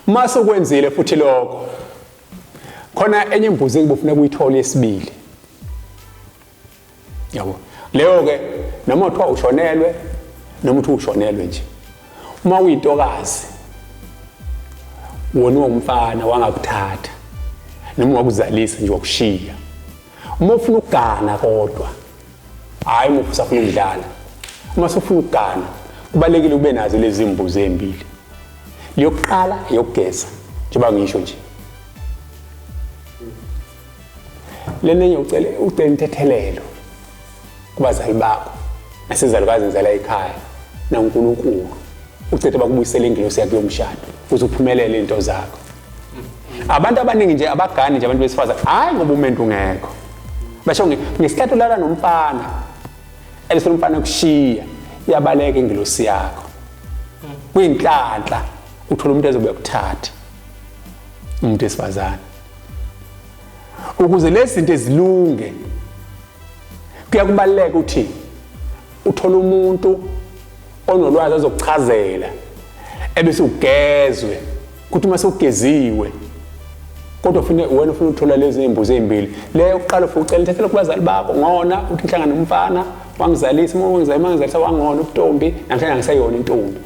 Uma sukwenzile futhi lokho, khona enye imbuzi engibufuna kuyithola yesibili. Yabo. Leyo ke noma kuthiwa ushonelwe noma uthi ushonelwe nje. Uma uyintokazi wona umfana wangakuthatha noma wakuzalisa nje wakushiya. Uma ufuna ukugana kodwa hhayi uma usafuna ukudlala. Uma usufuna ukugana kubalekile ube nazo lezi mbuzi ezimbili. Leyokuqala eyokugeza njengoba ngisho nje. Lenenye ucele ucela intethelelo kubazali bakho nasezalukazini zala ekhaya naNkulunkulu ucede bakubuyisele ingilosi yakho yomshado ukuze uphumelele into zakho. Abantu abaningi nje abagani nje abantu besifazane hayi ngoba umuntu ungekho. Basho ngesikhathi ulala nomfana ebese umfana kushiya iyabaleka ingilosi yakho. Kuyinhlanhla uthola umuntu ezobe kuthatha umuntu esifazane. Ukuze lezi zinto ezilunge kuyakubaluleka ukuthi uthole umuntu onolwazi azokuchazela ebese ugezwe kuthi uma sewugeziwe kodwa ufune wena ufuna ukuthola lezi zimbuzi ezimbili le yokuqala ufuna ucela intethelelo kubazali bakho ngona uthi ngihlangana nomfana wangizalisa uma wangizalisa wangizalisa wangona ubuntombi namhlanje angiseyona intombi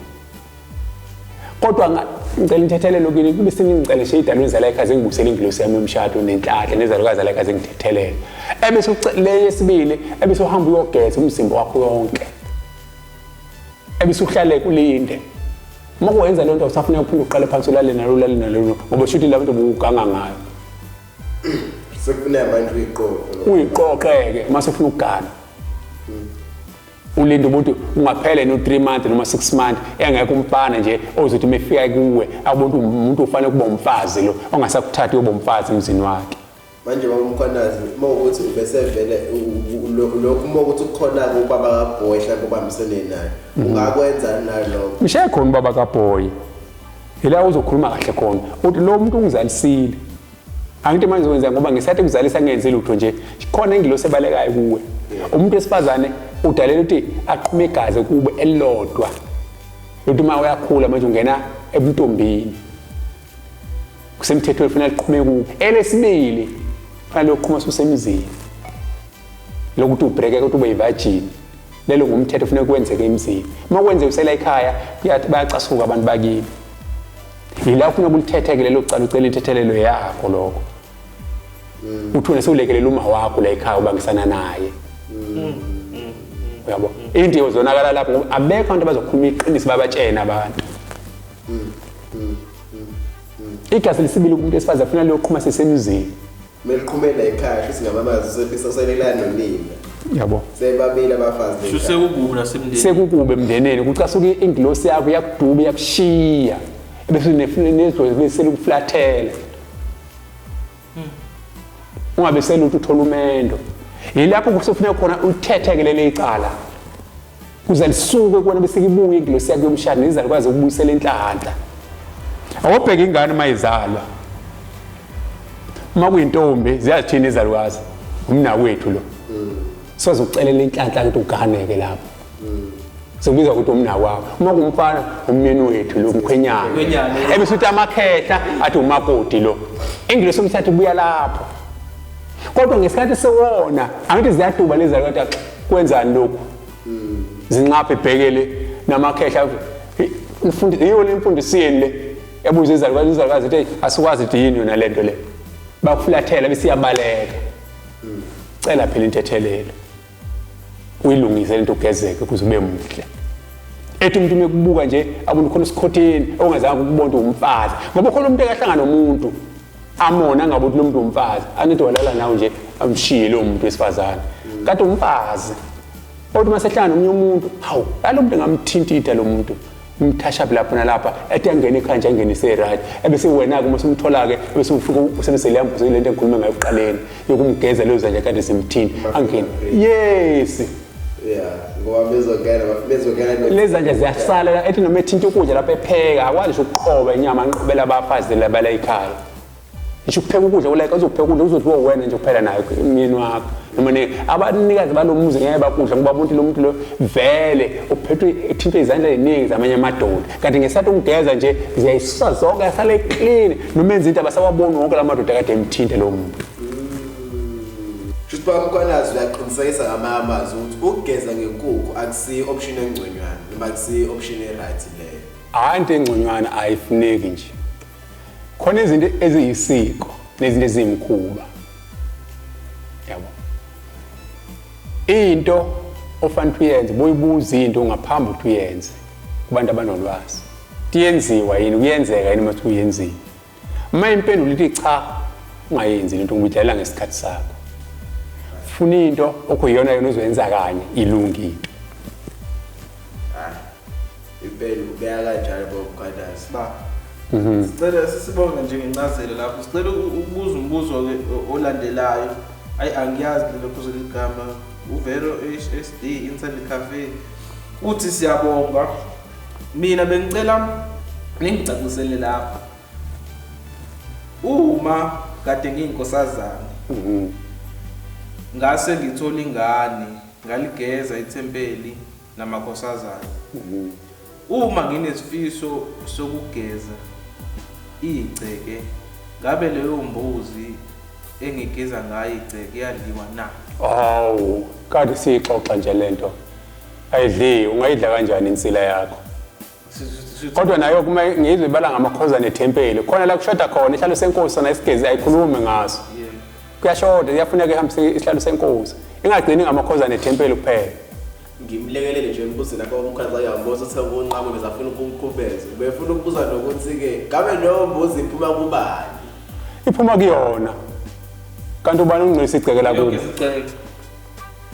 kodwa ngicela intethelelo kini kube seningicele nje idalweni zala ekhaya ngibusele ingilosi yami yomshado nenhlanhla nezalukazi zala ekhaya ngithethelele ebese le yesibili ebese uhamba uyogeza umzimba wakho yonke ebese uhlale kulinde uma kuwenza lento usafuna uphinde uqale phansi ulale nalo ulale nalo ngoba shuthi la nto bukuganga ngayo sekufuneka manje uyiqoqe uyiqoqeke uma sufuna ukugana ulinde umuntu ungaphele no 3 months noma 6 months engekho umfana nje ozothi mefika kuwe abantu umuntu ufanele kuba umfazi lo ongasakuthathi uyoba umfazi emzini wakhe. Manje baba uMkhwanazi uma ukuthi ubesevele lokhu uma ukuthi kukhona-ke ubaba kaBoy mhlawumbe ubambisene naye ungakwenza nalokho? Mshaye khona ubaba kaBoy ila uzokhuluma kahle khona uthi lo muntu ungizalisile angithi manje ngizokwenza ngoba ngisathi kuzalisa ngenzi lutho nje khona ingilosi ebalekayo kuwe umuntu wesifazane udalela ukuthi aqhume igazi kube elilodwa ukuthi uma uyakhula manje ungena ebuntombini kusemthethweni kufanele liqhume kuwe elesibili kufanele loqhuma susemzini lokuthi ubhreke ukuthi ube yivirgin lelo ngumthetho kufanele kwenzeke emzini uma kwenzeka usela ekhaya bayacasuka abantu bakini yila ufuna kulithetheke lelo cala ucela intethelelo yakho lokho uthi wena sewulekelela uma wakho la ekhaya ubangisana naye uyabo into iyozonakala lapho ngoba abekho abantu abazokhuluma iqiniso babatshene abantu igazi lesibili kumuntu wesifazane kufanele liyoqhuma sesemzini Meliqhumela ekhaya shuthi ngamamazi seselelana nonina. Yabo. Sebabili abafazi. Shuthi sekukubi nasemndenini. Sekukubi emndenini kucasuka ingilosi yakho iyakuduba iyakushiya. Bese nezwe bese likuflathela. Ungabe selutho uthola umendo. Yilapho kusefuneka khona uthetheke leli icala. Kuze lisuke kuwena bese kibuye ingilosi yakho yomshado nezalukwazi ukubuyisela inhlanhla. Awubheke ingane uma izalwa. Uma kuyintombi ziyazithini izalukazi umnakwethu lo. Sozokucelela inhlanhla ukuthi uganeke lapho. Sokubiza ukuthi umnakwabo. Uma kumfana umyeni wethu lo mkhwenyana. Mkhwenyana. Ebese uthi amakhehla athi umakoti lo. Ingilosi yomthatha ibuya lapho. Kodwa ngesikhathi sewona angithi ziyaduba lezi zalukazi kwenzani lokhu? Zinxapha ibhekele namakhehla mfundi yiyo le mfundisi yeni le yabuza izalukazi izalukazi ithi asikwazi ukuthi yini yona lento le bakufulathela bese iyabaleka cela phela intethelelo uyilungise lento ugezeke ukuze ube muhle ethi umuntu uma ekubuka nje abona khona isikhotheni ongazange ukubona ukuthi umfazi ngoba khona umuntu ekahlangana nomuntu amona angabe ukuthi lo muntu umfazi anithi walala nawe nje amshiye lowo muntu wesifazane kade umfazi kodwa uma sehlangana nomunye umuntu hawu lalo muntu engamthintitha lo muntu umthasha lapho nalapha ethi angene ekhaya nje angene ise-right ebese wena-ke uma usumthola-ke ebese ufika usebenzise leya mbuzo le nto engikhulume ngayo ekuqaleni yokumgeza leyo zandla kade zimthinta angene yes Yeah, ngoba bezongena bezongena lezi zandla ziyasala ethi noma ethinta ukudla lapho epheka akwazi ngisho ukuqoba inyama anqobela abafazi labala ekhaya ngisho ukupheka ukudla ulayika uzopheka ukudla uzodliwa wena nje kuphela naye umyeni wakho. Noma abanikazi balo muzi ngeke bakudla ngoba umuntu lo muntu lo vele uphethwe ethintwe izandla eziningi zamanye amadoda. Kanti ngesathi umgeza nje ziyayisusa zonke asale clean noma enza into abasawaboni wonke la madoda kade emthinte lo muntu. Shuthi baba Mkhwanazi uyaqinisekisa ngamanye amazwi ukuthi ukugeza ngenkukhu akusiyo option engconywana noma akusiyo option e-right leyo. Hhayi into engconywana ayifuneki nje. Khona izinto eziyisiko nezinto eziyimkhuba. Yabo. Into ofanele uyenze boyibuza into ngaphambi ukuthi uyenze kubantu abanolwazi. Iyenziwa yini kuyenzeka yini uma uyenziwe. Uma impendulo ithi cha ungayenzi lento ngoba idlalela ngesikhathi sakho. Funa into okuyiyona yona uzoyenza kanye ilunge into. Impela ubeka kanjalo baba Mkhwanazi. Ba. Sicela sisibonge nje ngencazelo lapho. Sicela ukubuza umbuzo ke olandelayo. Ayi angiyazi lelo phuzo ligama. Uvero HSD Internet Cafe. Uthi siyabonga. Mina bengicela ningicacisele lapha. Uma kade ngiyinkosazana. Ngase ngithola ingane, ngaligeza ithempeli namakhosazana. Uma nginesifiso sokugeza igceke, ngabe leyo mbuzi engigeza ngayo igceke iyadliwa na? Hawu, kade siyixoxa nje lento. Ayidliwe, ungayidla kanjani insila yakho? Kodwa nayo kuma ngizwe ibala ngamakhosazana ethempeli. Khona la kushoda khona isihlalo senkosi sona isigezi ayikhulume ngaso. Kuyashoda, iyafuneka ihambise isihlalo senkosi. Ingagcini ngamakhosazana ethempeli kuphela. Ngimlekelele nje embuzo lapho uMkhwanazi ayambuza uthe ukunqaba bezafuna ukumkhubeza. Ubefuna ukubuza nokuthi-ke ngabe leyo mbuzi iphuma kubani? Iphuma kuyona. Kanti ubani ungcwelisa igceke lakubo?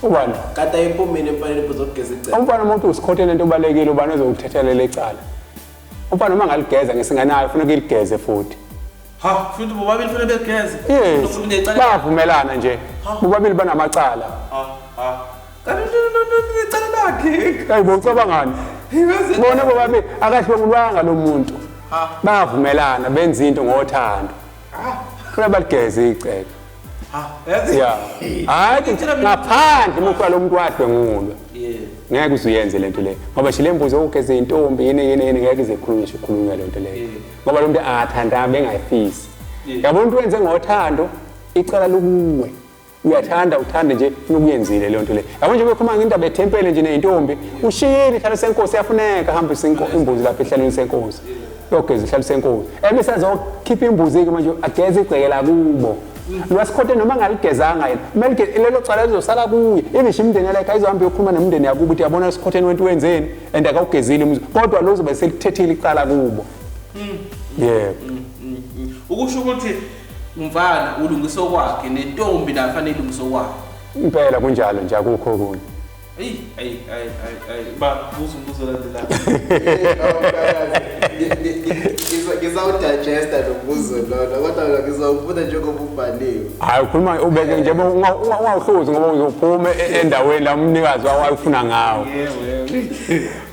Ubani? Kanti ayiphumile emfaneni imbuzi yokugeza igceke. Umfana umuntu usikhothele into obalekile ubani ozokuthethelela icala. Umfana uma ngaligeza ngesinganayo ufuna ukuligeze futhi. Ha, futhi bobabili fanele begeze. Yes. Bayavumelana nje. Bobabili banamacala. Ha, ha. Kanti necala lakhe. Hayi bo ucabangani? Bona bobabili akadlwengulwanga lo muntu. Bayavumelana benza into ngothando. Funa baligeze igceke. Ha, yazi. Yeah. Hayi ngaphandle uma uqala umuntu wadlwengulwa. Ngeke uze uyenze lento leyo. Ngoba nje le mbuzi yokugeza intombi yini yini yini ngeke ize ikhulunywe ikhulunywe lento leyo. Ngoba lo muntu angathandanga bengayifisi. Yabo umuntu wenze ngothando icala lokuwe. Uyathanda uthande nje ufuna ukuyenzile leyo nto leyo. Yabo nje bekhuluma ngendaba yethempeli nje neyintombi, ushiyile isihlalo senkosi yafuneka hambise imbuzi lapha ehlalweni senkosi. Yogeza isihlalo senkosi. Ebese azokhipha imbuzi ke manje ageze igceke lakubo. Lwasikhote noma angaligezanga yena. Kumele lelo cala lizosala kuye. Even imindeni yakhe ayizohamba iyokhuluma nemindeni yakubo ukuthi yabona sikhotheni wento wenzeni and akawugezile umuzi. Kodwa lo uzobe selithethile icala kubo. Yebo. Ukusho ukuthi umfana ulungisa okwakhe nentombi nayo fanele ilungise okwakhe. Impela kunjalo nje akukho okunye. Eyi, ayi, ayi, ayi, ayi. Ba, buza umbuzo olandelayo. Ngizawudigesta lo mbuzo lona kodwa ngizawufunda njengoba ubhaliwe. Hayi ukhuluma ubeke nje ungawuhluzi ngoba uzophuma endaweni la umnikazi wawo ayifuna ngawo.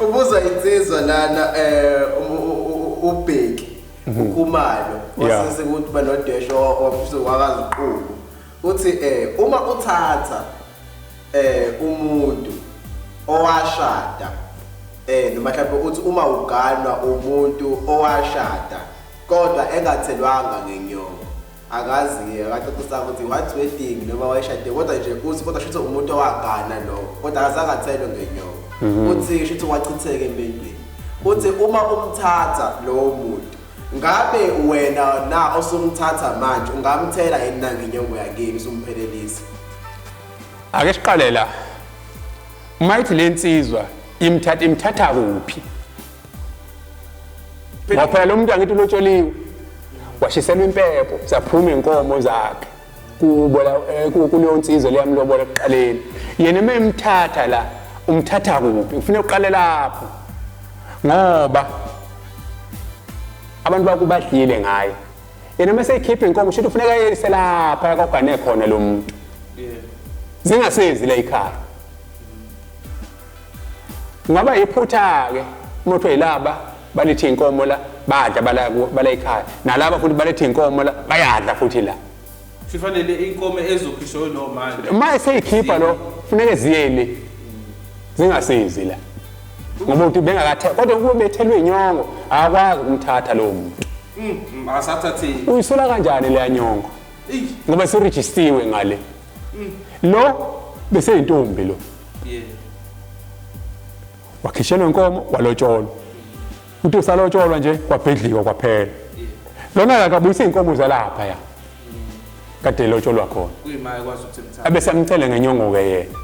Ubuza insizwa lana uBheki uKhumalo osese ukuthi banodesho ofisa wakaziqulu. Uthi uma uthatha umuntu owashada noma mhlawumbe uthi uma uganwa umuntu owashada kodwa engathelwanga ngenyongo akazi-ke akacacisa ukuthi what wedding noma wayeshade kodwa nje uthi kodwa shuthi umuntu owagana lo kodwa akazange athelwe ngenyongo uthi shuthi wachitheka empendweni. Uthi uma umthatha lowo muntu ngabe wena na osumthatha manje ungamthela yini na ngenyongo yakini usumphelelisa? Ake siqale la. Uma ithi le nsizwa imthatha kuphi? Ngoba phela lo muntu angithi ulotsholiwe. Washiselwa impepho, zaphuma inkomo zakhe. Kubo la kuleyo nsizwa leyamlobola ekuqaleni. Yena uma emthatha la, umthatha kuphi? Kufanele uqale lapho. Ngoba abantu bakubadlile ngaye. Yena uma seyikhipha inkomo shuthi ufuneka ayise lapha akogane khona lo muntu. Zingasezi la ekhaya. Kungaba iphutha-ke uma kuthiwa yilaba balethe inkomo la badla bala ekhaya nalaba futhi balethe inkomo la bayadla futhi la. Kufanele inkomo ezokhishwa lo manje. Uma eseyikhipha lo funeke ziyele zingasizi la. Ngoba uthi bengakathe kodwa kube bethelwe inyongo akwazi ukumthatha lowo muntu. Asathathile. Uyisula kanjani leya nyongo? Ngoba serejistiwe ngale. Lo bese yintombi lo. Yeah. Wakhishelwa inkomo walotsholwa. Uthi usalotsholwa nje kwabhedlika kwaphela. Lona akabuyisa inkomo zalapha ya. Kade lotsholwa khona. Kuyimali kwazi ukuthi emthathe. Abe samcele ngenyongo ke yena.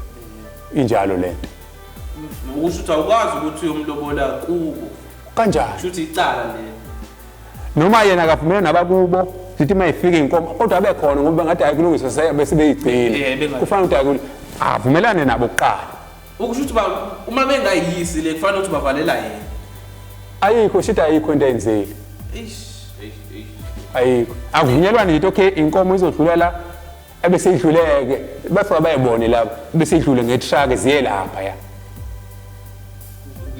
Injalo lento. Ukusho ukuthi awukwazi ukuthi uyomlobola kubo. Kanjani? Kusho ukuthi icala lelo. Noma yena akavumelana nabakubo sithi mayifika inkomo kodwa abe khona ngoba ngathi ayikulungiswa bese beyigcina. Kufanele ukuthi avumelane nabo kuqala. Ukusho ukuthi uma bengayisi le kufanele ukuthi bavalela yena. Ayikho shithi ayikho into eyenzile. Eish. Ayikho. Akuvunyelwana nje okay inkomo izodlula la ebese idluleke bafika bayibone lapho bese idlule ngetruck ziye lapha ya.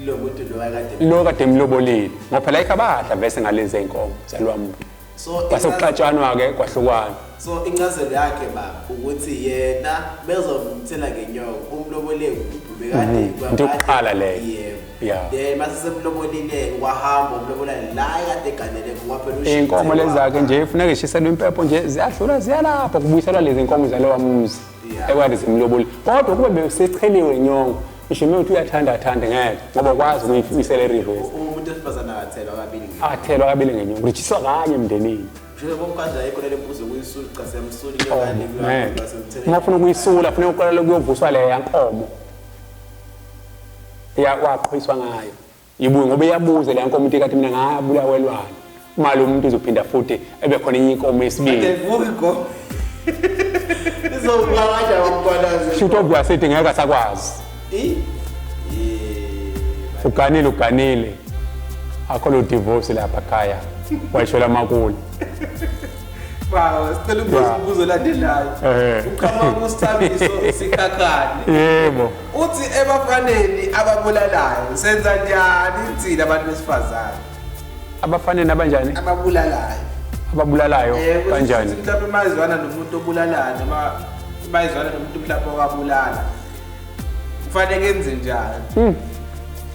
Lo muntu lo akade lo kade emlobolile ngoba phela ayikho abadla vese ngalezi inkomo zalwa muntu. So kwasekuxatshanwa ke kwahlukwana. So incazelo yakhe ba ukuthi yena bezomthela ngenyoko umlobole kuphi bekade into yokuqala leyo. Yeah. Then mase semlobolile kwahamba umlobola la kade eganele kwaphela ushintshe. Inkomo lezakhe nje funeka ishiselwe impepho nje ziyadlula ziyalapha kubuyiselwa lezi inkomo zalowa muzi. Ekade zimlobole. Kodwa kube besecheliwe inyongo ngisho umuntu uyathanda athande ngeke ngoba ukwazi ukuyibuyisela e-reverse. Umuntu wesifazane akathelwa kabili ngenyongo. Athelwa kabili ngenyongo. Rijiswa kanye emndenini. Njengoba umkhandlu ayikho le mbuzo kuyisula cha siyamsula inyoka le. Uma ufuna ukuyisula funeka uqale kuyovuswa leya nkomo. Ya waqhwiswa ngayo. Ibuye ngoba iyabuza leya nkomo into kathi mina ngabulawelwana. Uma lo muntu uzophinda futhi ebe khona enye inkomo yesibili. Adevuki go. Izobulawa kanjani umkwalazi? Shoot obvious ethi ngeke asakwazi. Uganile uganile. Akho lo divorce lapha ekhaya. Wayishola makulu. Bawo, sicela ukubuza umbuzo olandelayo. Uqhamuka kuSithabiso Sikhakhane. Yebo. Uthi ebafaneni ababulalayo senza njani thina abantu besifazane? Abafaneni abanjani? Ababulalayo. Ababulalayo kanjani? Mhlawumbe mayizwana nomuntu obulalayo noma mayizwana nomuntu mhlawumbe okabulala. Kufanele kenze njani?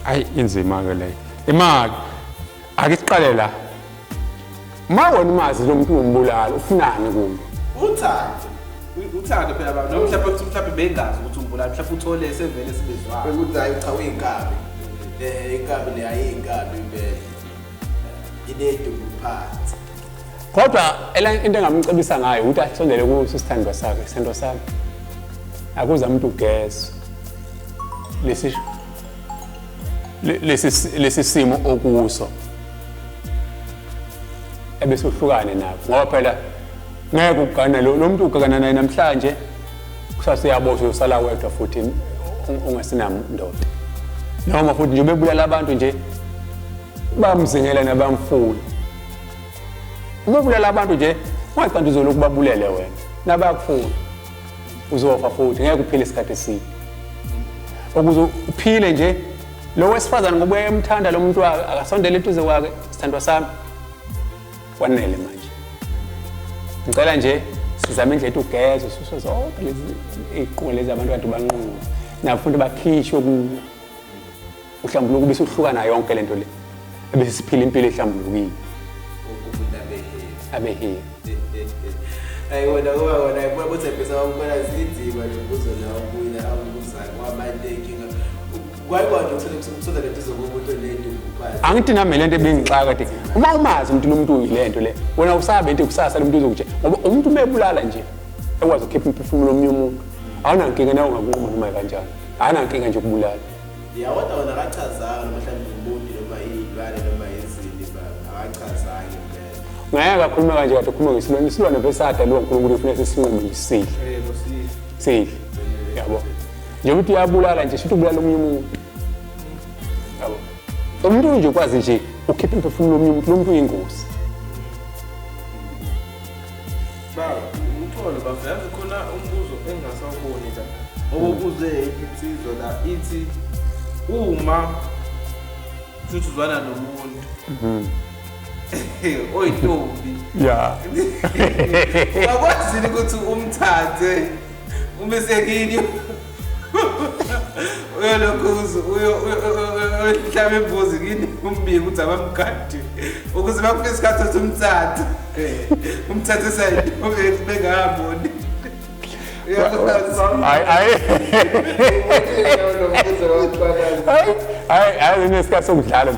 Ayi inzima ke leyo. Imali ake siqale la. Ma wena umazi lo muntu umbulala ufunani kuye? Uthando. Uthando phela baba. Noma mhlawumbe uthi mhlawumbe bengazi ukuthi umbulala mhlawumbe uthole sevele sibezwana. Ukuthi hayi cha uyinkabi. Inkabi le ayinkabi impela. Inedubu phansi. Kodwa into engamcebisa ngayo ukuthi asondele kuso isithandwa sakhe, isithandwa sami. Akuze umuntu ugeze. Lesi simo okuso. Ebese uhlukane nabo ngoba phela ngeke ugane lo muntu ugana naye namhlanje kusasa uyaboshwa usala wedwa futhi ungasinamndoda noma futhi nje bebulala abantu nje bamzingela nabamfuna ubebulala abantu nje ungacanti uzolokhu babulele wena nabayakufuna uzofa futhi ngeke uphile isikhathi eside ukuze uphile nje lo wesifazane ngoba emthanda lo muntu wakhe akasondele eduze kwakhe sithandwa sami kwanele manje ngicela nje sizame indlela ugeze ususwe zonke lezi iziqungo lezi abantu kade banqunqa nafundi bakhishwe kuwo uhlambuluko bese uhlukana yonke lento le ebese siphila impilo ehlambulukile abehe Ayi wena kuba wena ayibona ukuthi ebhesa wamkhona zinzima nje umbuzo lawo kuyina awubuzayo kwamanje inkinga kwayikwazi ukuthola lento zokumuntu lento uphansi. Angithi nami lento ebingixaka kade uma umazi umuntu lo muntu uyilento le wena usabe into kusasa lo muntu uzokutshela ngoba umuntu ubebulala nje ekwazi ukukhipha umphefumulo omunye umuntu awunankinga nawe ungakunquma noma kanjani awunankinga nje ukubulala. Ya kodwa wena akachazanga noma mhlawumbe umuntu noma iy'lwane noma izini baba akachazanga impela. Ngeke akhulume kanje kade ukhuluma ngesilwane isilwane besada lo uNkulunkulu ufuna sisinqume nje sidle. Yebo sidle. Sidle. Yabo. Njengoba uthi uyabulala nje shuthi ubulala omunye umuntu. Yabo. Umuntu nje ukwazi nje ukhipha umphefumulo omunye umuntu lo muntu uyingozi. Baba, uxolo baba, yazi khona umbuzo engasawuboni la. Obuze insizwa la ithi uma uthi uzwana nomuntu. Oyintombi. Ya. Ungakwazini ukuthi umthathe umise kini uyolokhu uyohlaba imbuzi kini umbike ukuthi abamgadi ukuze bakufike isikhathi sokuthi umthathe umthathe sayintombi bengaboni. Hayi hayi. Hayi hayi, nesikhathi sokudlala.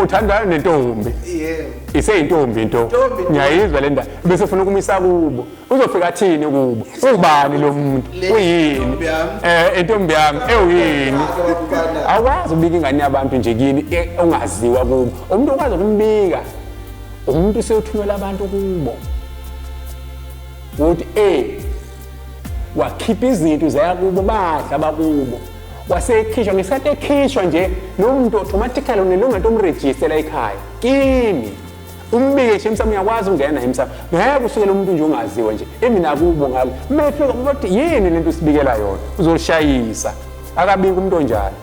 Uthandana nentombi. Yebo. Iseyintombi into. Ntombi, ntombi. Ngiyayizwa le ndaba. Bese ufuna ukumisa kubo. Uzofika athini kubo? Ubani lo muntu? Le Uyini? intombi yami. Intombi yami ewuyini? Awukwazi ukubika ingane yabantu nje kini ongaziwa kubo. Umuntu okwazi ukumbika umuntu useyothumela abantu kubo. Uthi wakhipha izinto zaya kubo, badla bakubo. Wasekhishwa ngesikhathi ekhishwa nje lo muntu automatically unelungelo lomregister la ekhaya. Kimi umbike nje emsamo, uyakwazi ukungena naye emsamo. Ngeke usukele umuntu nje ongaziwa nje. Emina kubo ngale. Mefika bathi yini lento usibikela yona? Uzoshayisa. Akabiki umuntu onjalo.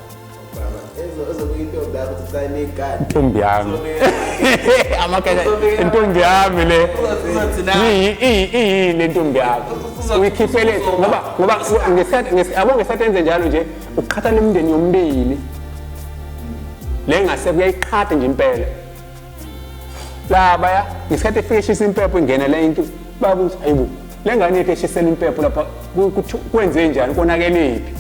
Ezokuyintombi yakho ukuthi usayine igadi. Intombi yami. Amakhaya intombi yami le. Uzothi na Iyi le ntombi yami. Uyikhiphele ngoba ngesikhathi yabo ngesikhathi enze njalo nje uqhatha nemindeni yomibili. Le ngase kuyayiqhatha nje impela. Laba ya ngesikhathi efika eshisa impepho ingena le into babuthi hayibo le ngane yethu eshisela impepho lapha kwenze njani, konakelephi?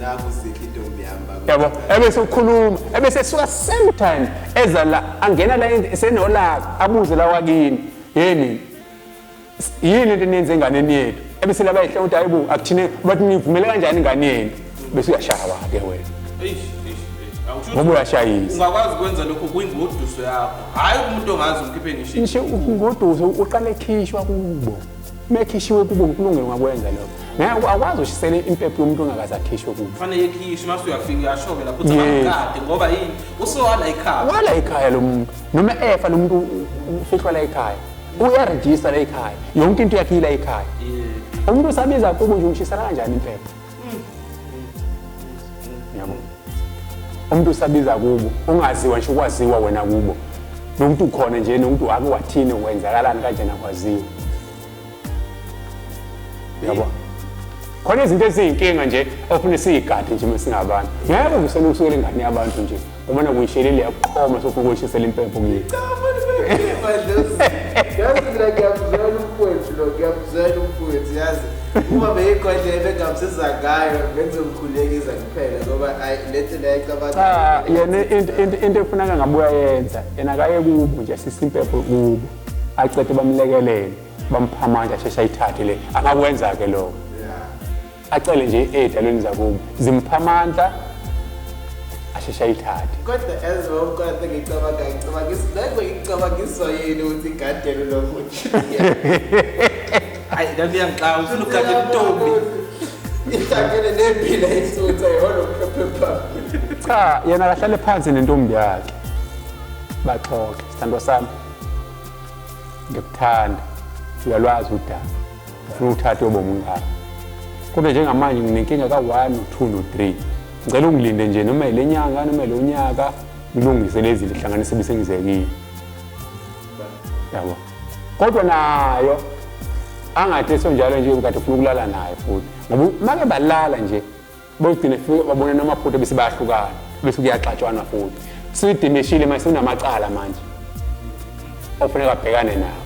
Naku zikho intombi yami bakuthi. Yabo ebese ukhuluma ebese esuka same time eza la angena la senolaka abuze la wakini yini yini into eniyenze enganeni yethu, ebese laba yihle ukuthi hayibo akuthine bathi nivumele kanjani ingane yenu, bese uyashawa ke wena Eish, eish, eish. Awusho ngoba uyashayisa. Ungakwazi ukwenza lokho kwingoduso yakho. Hayi umuntu ongazi umkhiphe ngisho. Ngisho ungoduso uqale ekhishwa kubo. Mekhishiwe kubo kulungile ungakwenza lokho. Ngeke akwazi ushisele impepho yomuntu ongakaze akhishwe kubo. Kufanele ekhishwe mase uyafika uyasho-ke lapho uthi Yes. abamgade ngoba yini usowala ekhaya. Wala ekhaya lo muntu noma efa lo muntu ufihlwa la ekhaya. Uyarejista la ekhaya. Yonke into yakhe ila ekhaya. Yeah. Umuntu usabiza kubo nje umshisela kanjani impepho? Yabo. Umuntu usabiza kubo ungaziwa nje ukwaziwa wena kubo. Nomuntu ukhona nje nomuntu wake wathini kwenzakalani kanjani akwaziwa. Yabo. Khona izinto eziyinkinga nje ofuna siyigade nje masingabantu. Ngeke usele usukele ingane yabantu nje. Ubona kuyishelile yaqhoma sofuna ukuyishisela impepho kuye. Yazi mina ngiyamzwela umfowethu lo, ngiyamzwela umfowethu yazi. Uma beyikhona bengamsiza ngayo bengizomkhulekisa kuphela ngoba ayi lento leyo icabanga. Cha yena into efuneka ngabe uyayenza yena akaye kubo nje asise impepho kubo. Acede bamlekelele bampha amandla asheshe ayithathe le. Angakwenza ke lokho. Acele nje ey'dalweni zakubo zimpha amandla asheshe ayithathe. Kodwa as well kodwa ngicabanga ngicabangiswa yini ukuthi igadele lo muntu. Hayi nami iyangixaka ufuna ukugada intombi. Ihlangene nempila isutha yona mhlophe phambili. Cha yena akahlale phansi nentombi yakhe. Baxoxe, sithandwa sami. Ngikuthanda. Uyalwazi udaba. Ufuna ukuthatha ubomi ngakho. Kodwa njengamanje nginenkinga ka-1, no-2, no-3. Ngicela ungilinde nje noma ile nyanga noma lo nyaka ngilungise lezi lihlanganise bese ngizekile. Yabo. Kodwa nayo angathi sonjalo nje ukade ufuna ukulala naye futhi. Ngoba make balala nje bogcina fika babone namaphutha bese bayahlukana bese kuyaxatshwana futhi. Suyidimeshile manje sunamacala manje. Ofuneka abhekane nawo.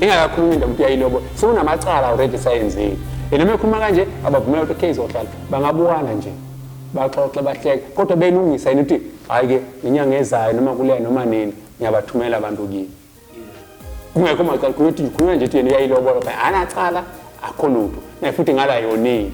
Ingakakhulumi indaba ukuthi uyayilobo, sekunamacala already sayenzile. Yena uma ekhuluma kanje abavumela ukuthi okay izohlala, bangabukana nje. Baxoxe bahleke kodwa belungisa yena ukuthi hayi ke inyanga ezayo noma kuleya noma nini ngiyabathumela abantu kini. Kungekho macala ukuthi ngikhuluma nje ukuthi yena uyayilobola phela anacala akho lutho. Naye futhi ngala yonile.